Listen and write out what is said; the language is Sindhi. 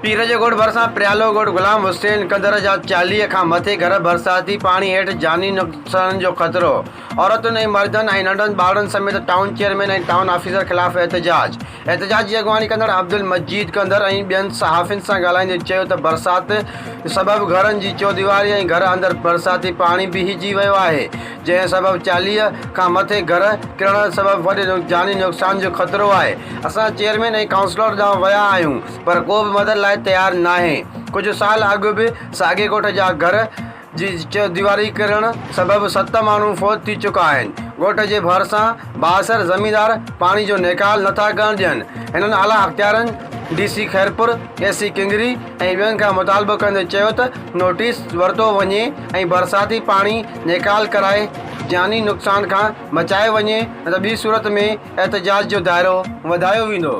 پير جي ڳوٺ ڀرسان پريالو ڳوٺ غلام حسين ڪنڌر جا 40 کان مٿي گهر برساتي پاڻي هيٺ جاني نقصان جو خطرو، عورتن ۽ مردن ۽ ننڍن ٻارڙن سميت ٽائون چيئرمين ۽ ٽائون آفيسر خلاف احتجاج، احتجاج جي اڳواڻي ڪندڙ عبدالمجيد ڪنڌر ۽ ٻين صحافين سان ڳالهائيندي چيو ته برسات سبب گهرن جي چوديواري ۽ گهر اندر برساتي پاڻي بيهجي ويو آهي جنهن سبب 40 کان مٿي گهر ڪرڻ سبب وڏي جاني نقصان جو خطرو آهي اسان چيئرمين ۽ ڪائونسلر ڏانهن ويا آهيون پر ڪو به مدد لاء تيار ناهي ڪجهه سال اڳ به ساڳي ڳوٺ جا گهر جي چوديواري ڪرڻ سبب ست ماڻهو فوت ٿي چڪا آهن، ڳوٺ جي ڀرسان بااثر زميندار پاڻي جو نيڪال نٿا ڪرڻ ڏين، هنن اعليٰ اختيارن D C Khairpur, A C Kingri ۽ ٻين کان مطالبو ڪندي چيو ته نوٽيس ورتو وڃي ۽ برساتي پاڻي نيڪال ڪرائي جاني نقصان کان بچايو وڃي نه ته ٻي صورت ۾ احتجاج جو دائرو وڌايو ويندو.